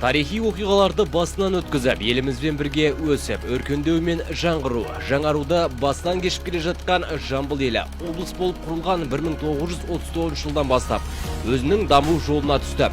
Тарихи оқиғаларды басынан өткізіп, елімізбен бірге өсіп, өркендеу мен жаңғыру, жаңаруды басынан кешіп келе жатқан Жамбыл елі облыс болып құрылған 1939 жылдан бастап өзінің даму жолына түсті.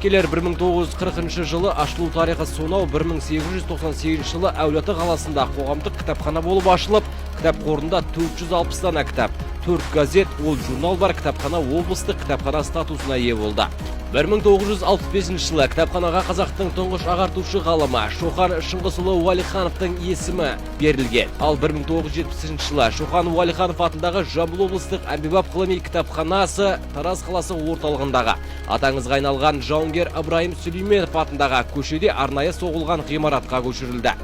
Келер 1940 жылы ашылу тарихы сонау 1898 жылы Әулиеата қаласында қоғамдық кітапхана болып ашылып, кітап қорында 460 дана кітап, 4 газет, 10 журнал бар кітапхана облыстық кітапхана статусына ие болды. 1965 жылы кітапханаға қазақтың тұңғыш ағартушы ғалымы Шоқан Шыңғысұлы Уәлихановтың есімі берілген. Ал 1970 жылы Шоқан Уәлиханов атындағы Жамбыл облыстық әмбебап ғылыми кітапханасы Тараз қаласы орталығындағы аты аңызға айналған жауынгер Ыбырайым Сүлейменов атындағы көшеде арнайы соғылған ғимаратқа көшірілді.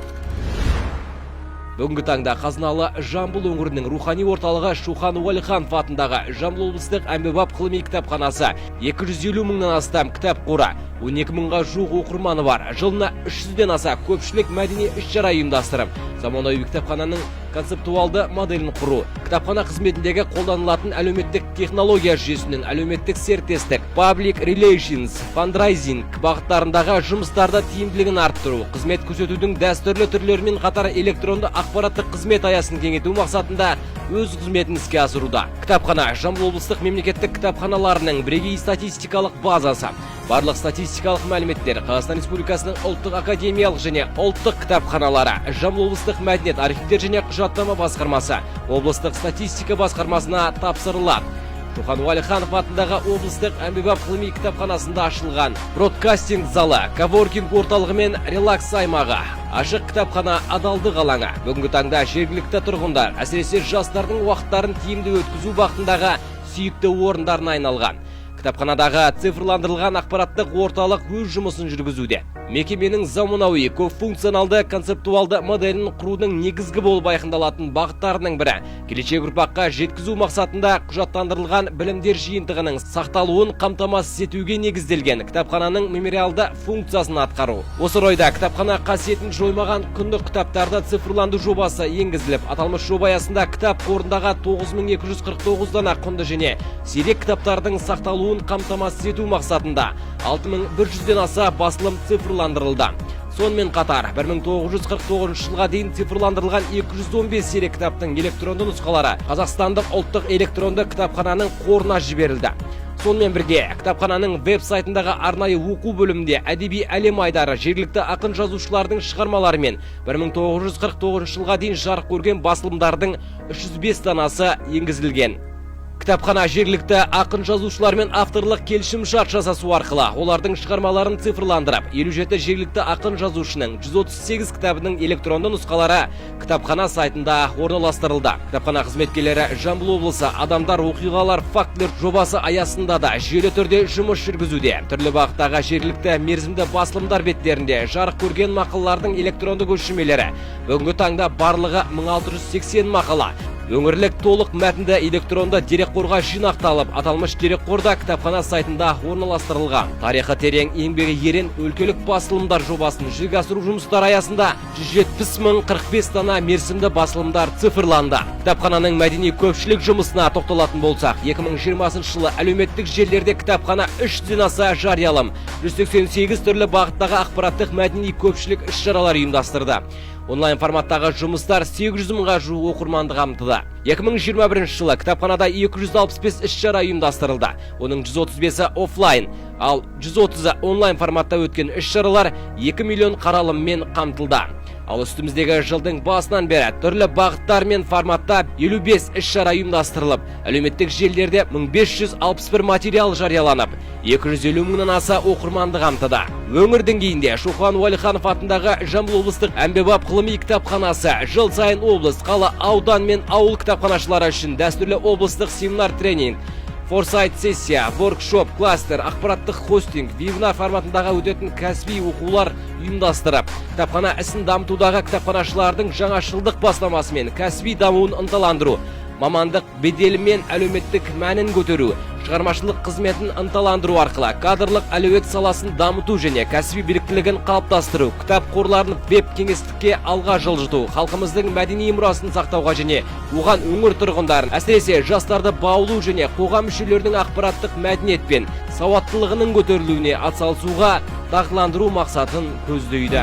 Бүгінгі таңда қазыналы Жамбыл өңірінің рухани орталығы Шоқан Уәлиханов атындағы Жамбыл облыстық әмбебап ғылыми кітапханасы 250 мыңнан астам кітап қоры, 12 мыңға жуық оқырманы бар. Жылына 300-ден аса көпшілік мәдени іс-шара ұйымдастырып, заманауи кітапхананың концептуалды моделін құру, кітапхана қызметіндегі қолданылатын әлеуметтік технология жүйесінің әлеуметтік серіктестік, public relations, фандрайзинг бағыттарындағы жұмыстарды тиімділігін арттыру, қызмет көрсетудің дәстүрлі түрлерімен қатар электронды ақпараттық қызмет аясын кеңейту мақсатында өз қызметін іске асыруда. Кітапхана Жамбыл облыстық мемлекеттік кітапханаларының бірегей статистикалық базасы. Барлық статистикалық мәліметтер Қазақстан Республикасының ұлттық академиялық және ұлттық кітапханалары, Жамбыл облыстық мәдениет, архивтер және құжаттама басқармасы, облыстық статистика басқармасына тапсырылады. Шоқан Уәлиханов атындағы облыстық әмбебап ғылыми кітапханасында ашылған бродкастинг залы, коворкинг орталығы мен релакс аймағы, ашық кітапхана адалдық алаңы бүгінгі таңда жергілікті тұрғындар, әсіресе жастардың уақыттарын тиімді өткізу бағытындағы сүйікті орындарына айналған. Кітапханадағы цифрландырылған ақпараттық орталық өз жұмысын жүргізуде. Мекеменің заманауи көпфункционалды концептуалды моделін құрудың негізгі болып айқындалатын бағыттарының бірі келешек ұрпаққа жеткізу мақсатында құжаттандырылған білімдер жиынтығының сақталуын қамтамасыз етуге негізделген кітапхананың мемориалды функциясын атқару. Осы орайда кітапхана қасиетін жоймаған құнды кітаптарды цифрландыру жобасы енгізіліп, аталмыш жоба аясында кітап қорындағы 9249 дана құнды және сирек кітаптардың сақталуын қамтамасыз ету мақсатында 6100-ден аса басылым цифрландырылды. Сонымен қатар 1949 жылға дейін цифрландырылған 215 сирек кітаптың электронды нұсқалары Қазақстандық ұлттық электронды кітапхананың қорына жіберілді. Сонымен бірге кітапхананың веб сайтындағы арнайы оқу бөлімінде «Әдеби әлем» айдары жергілікті ақын жазушылардың шығармалары мен 1949 жылға дейін жарық көрген басылымдардың 305 данасы енгізілген. Кітапхана жергілікті ақын жазушылармен авторлық келісімшарт жасасу арқылы олардың шығармаларын цифрландырып, 57 жергілікті ақын жазушының 138 кітабының электронды нұсқалары кітапхана сайтында орналастырылды. Кітапхана қызметкерлері «Жамбыл облысы: адамдар, оқиғалар, фактілер» жобасы аясында да жүйелі түрде жұмыс жүргізуде. Түрлі бағыттағы жергілікті мерзімді басылымдар беттерінде жарық көрген мақалалардың электронды көшірмелері, бүгінгі таңда барлығы 1680 мақала, өңірлік толық мәтінді электронды дерекқорға жинақталып, аталмыш дерекқорда кітапхана сайтында орналастырылған. Тарихы терең, еңбегі ерен өлкелік басылымдар жобасын жүзеге асыру жұмыстары аясында 170 мың 45 дана мерзімді басылымдар цифрланды. Кітапхананың мәдени көпшілік жұмысына тоқталатын болсақ, 2020 жылы әлеуметтік желілерде кітапхана 300-ден аса жариялым, 188 түрлі бағыттағы ақпараттық мәдени көпшілік іс-шаралар ұйымдастырды. Онлайн форматтағы жұмыстар 800 мыңға жуық оқырманды қамтыды. 2021 жылы кітапханада 265 іс-шара ұйымдастырылды. Оның 135-і офлайн, ал 130-ы онлайн форматта өткен іс-шаралар 2 миллион қаралыммен қамтылды. Ал үстіміздегі жылдың басынан бері түрлі бағыттар мен форматта 55 іс-шара ұйымдастырылып, әлеуметтік желілерде 1561 материал жарияланып, 250 мыңнан аса оқырманды қамтыды. Өңір деңгейінде Шоқан Уәлиханов атындағы Жамбыл облыстық әмбебап ғылыми кітапханасы жыл сайын облыс, қала, аудан мен ауыл кітапханашылары үшін дәстүрлі облыстық семинар тренинг, форсайт сессия, воркшоп, кластер, ақпараттық хостинг, вебинар форматындағы өтетін кәсіби оқулар ұйымдастырып, кітапхана ісін дамытудағы кітапханашылардың жаңашылдық бастамасы мен кәсіби дамуын ынталандыру, мамандық беделі мен әлеуметтік мәнін көтеру, шығармашылық қызметін ынталандыру арқылы кадрлық әлеует саласын дамыту және кәсіби біліктілігін қалыптастыру, кітап қорларын веб кеңістікке алға жылжыту, халқымыздың мәдени мұрасын сақтауға және оған өңір тұрғындарын, әсіресе жастарды баулу және қоғам мүшелерінің ақпараттық мәдениет пен сауаттылығының көтерілуіне атсалысуға Дағдыландыру мақсатын көздейді.